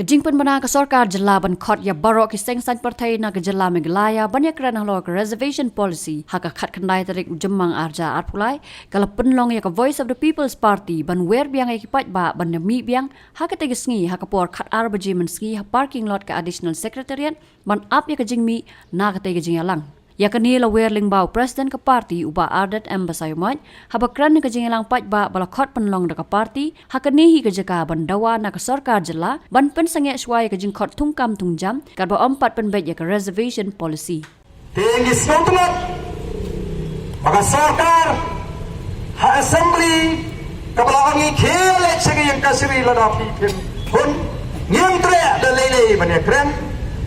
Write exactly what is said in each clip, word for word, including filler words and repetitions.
Jingpynbna ka sorkar jylla ban khot ïa baroh ki seng saiñ pyrthei na ka jylla Meghalaya ban ïakren halor ka reservation policy ha ka khatkhyndai tarik u Jymmang arhajar arphew lai, ka la pynlong ïa ka Voice of the People's Party ban wer biang ïa ki paidbah ban ïa mih biang ha katei ka sngi ha ka por khatar baje mynsngi ha parking lot ka Additional Secretariat ban ap ïa ka jingmih na katei ka jingïalang. Ïa kane la wer lyngba u President ka party u Bah Ardent M Basaiawmoit, haba kren ïa ka jingïalang paidbah ba la khot pynlong da ka party ha kane hi ka jaka ban dawa na ka sorkar jylla ban pynsangeh shuwa ïa ka jingkhot thungkam thungjam katba ym pat pynbeit ïa ka reservation policy. Te ngi sngewtynnat ba ka sorkar ha assembly kaba la ong ïa ki leit sha ka ïing kashari lada phi phin hun, ngim treh da lei lei ban ïakren.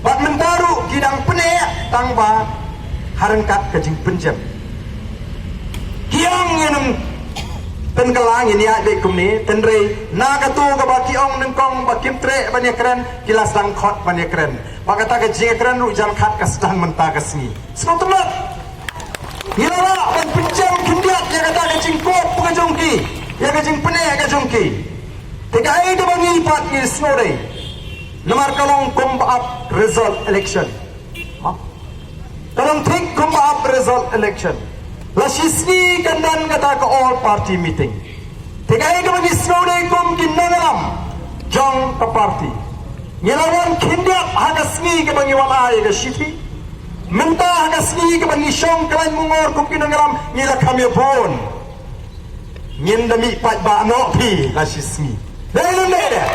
Bad mynta ruh ki dang pyneh tang ba ha ryngkat ka jingpynjem. Ki ong ngin ym pynkylla, ngin ïaid beit kumne, hynrei na kato kaba ki ong nyngkong ba kim treh ban ïakren, ki la sdang khot ban ïakren. Bad kata ka jingïakren ruh jan khat ka sdang mynta ka sngi. Sngewtynnat. Ngi la lah ban pynjem khyndiat ïa kata ka jingkup ka jong ki, ïa ka jingpyneh ka jong ki. Te kaei kaba ngi pat ngi sngewdei. Namar ka long kumba ap result election. Ha? Ka long thik kumba ap result election. La shisngi kan don kata ka all party meeting. Te kaei kaba ngi sngewdei kum ki nongïalam jong ka party, ngi la wan khyndiat ha ka sngi kaba ngi wan ai ïa ka shithi. Mynta ha ka sngi kaba ngi shong khlaiñ mungor kum ki nongïalam ngi la kham ïa bun. Ngin da mih paidbah noh phi la shisngi. Dei ne em dei?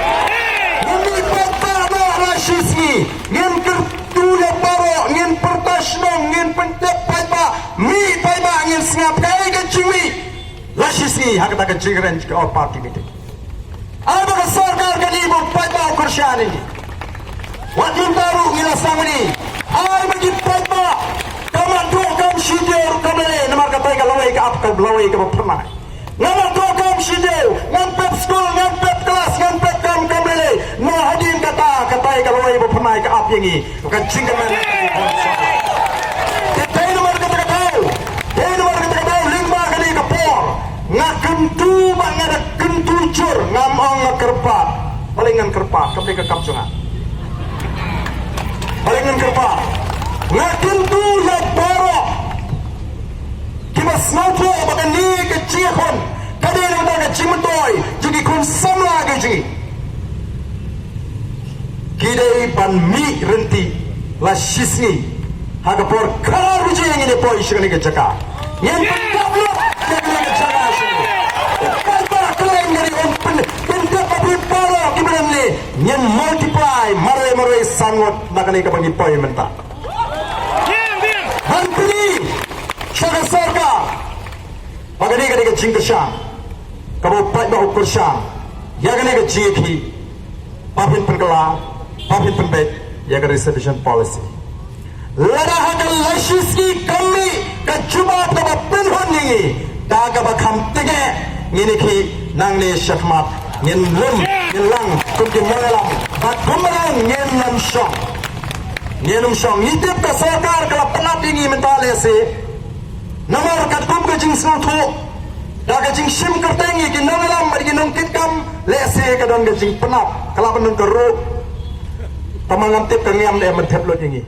Ngin mih paidbah noh la shisngi. Ngin kyntu ïa baroh, ngin pyrta shnong, ngin pyntip paidbah, mih paidbah, ngin sngap kaei ka jingmih la shisngi ha kata ka jingïakren ka all party meeting. Ai ba ka sorkar kane ba u paidbah u kyrshan ïa ngi. Wat mynta ruh ngi la sangeh. Ai ba ki paidbah, ka mat dohkam shi diew ruh kam lei lei, namar katai ka lawei ka ap, ka lawei kaba phyrnai. Nga mat dohkam shi diew, ngan pep skul, ngan pep klas, ngan pep kam kam lei lei. Namar hadien kata, katai ka lawei ba phyrnai ka ap ïa ngi. Ka jingkyrmen. Te dei namar kata ka daw, dei namar kata ka daw, lyngba kane ka por, nga kyntu bad nga da kyntu jur, ngam ong nga kyrpad. Balei ngan kyrpad? Kam dei ka kam jong nga. Balei ngan kyrpad? Nga kyntu ïa baroh kiba sngewthuh ba kane ka jingïakhun ka dei na ka bynta ka jingmyntoi jong ki khun samla ka jong ngi. Ki dei ban mih rynti la shisngi ha ka por khatar baje ngin ïa poi sha kane ka jaka. Ngin pyndap lut ïa kane ka jaka sha ngi. Paidbah khlem ka dei ban pyn-, pyndap ba phi baroh kiba don ne, ngin multiply marwei marwei san ngut na kane kaba ngi poi mynta. Ban pyni sha ka sorkar ba kane ka dei ka jingkyrshan kaba u paidbah u kyrshan ïa kane ka jingïakhih, ba phin pynkylla, ba phin pynbeit ïa ka reservation policy. Lada ha ka la shisngi kam mih ka jubab kaba pynhun ïa ngi, da kaba kham tyngeh ngin ïakhih nangne shakhmat, ngin lum, ngin lang kum ki nongïalam bad kumba long ngin ym shong. Ngin ym shong. Ngi tip ka sorkar ka la pynap ïa ngi mynta lehse. Namar katkum ka jingsngewthuh, da ka jingshim kyrteng ïa ki nongïalam bad ki nongkitkam, lehse ka don ka jingpynap, ka la ban don ka ruh. Tangba ngam tip, ka ngiam ne em ban thep lut ïa ngi.